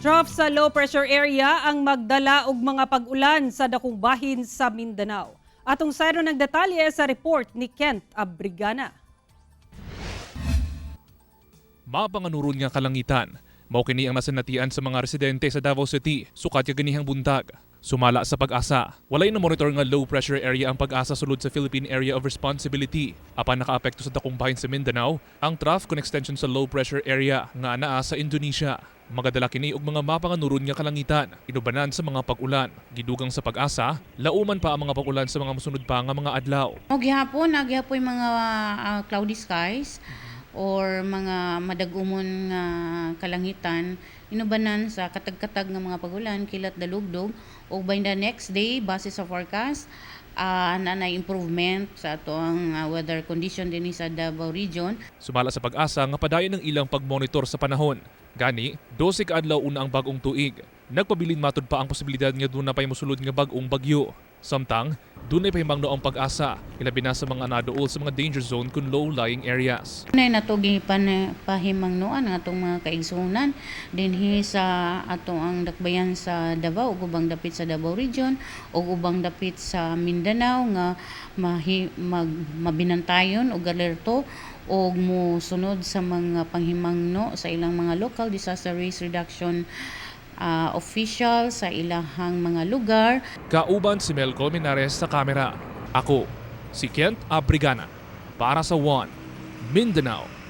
Trough sa low pressure area ang magdala og mga pag-ulan sa dakong bahin sa Mindanao. Atong sayron ng detalye sa report ni Kent Abrigana. Mapanganuron nga kalangitan. Mao kini ang nasanatian sa mga residente sa Davao City sukat kaganihang buntag. Sumala sa PAGASA, walay na monitor nga low pressure area ang PAGASA sulod sa Philippine Area of Responsibility. Apan nakaapekto sa dakong bahin sa Mindanao ang trough kon extension sa low pressure area nga anaa sa Indonesia. Magadala kini og mga mapanganuron nga kalangitan, inubanan sa mga pag-ulan. Gidugang sa PAGASA, lauman pa ang mga pag-ulan sa mga mosunod pa nga mga adlaw. O gihapon, gihapon mga cloudy skies or mga madagumon nga kalangitan inubanan sa katag-katag nga mga pagulan, kilat, dalugdog, ug by the next day, base sa forecast, na na improvement sa atoang weather condition dinhi sa Davao Region. Sumala sa PAGASA nga padayon ang ilang pagmonitor sa panahon. Gani, 12 ka adlaw una ang bag-ong tuig. Nagpabilin matud pa ang posibilidad nga duna pay mosulod nga bag-ong bagyo. Samtang, dunay pahimangno ang PAGASA, ilabi na sa mga naduol sa mga danger zone kun low-lying areas. Nay nato pahimangnoan ang atong mga kaigsuonan dinhi sa ato ang dakbayan sa Davao ug ubang dapit sa Davao Region ug ubang dapit sa Mindanao nga mabinantayon og alerto og mosunod sa mga panghimangno sa ilang mga local disaster risk reduction official sa ilahang mga lugar. Kauban si Mel Colmenares sa kamera. Ako, si Kent Abrigana. Para sa One, Mindanao.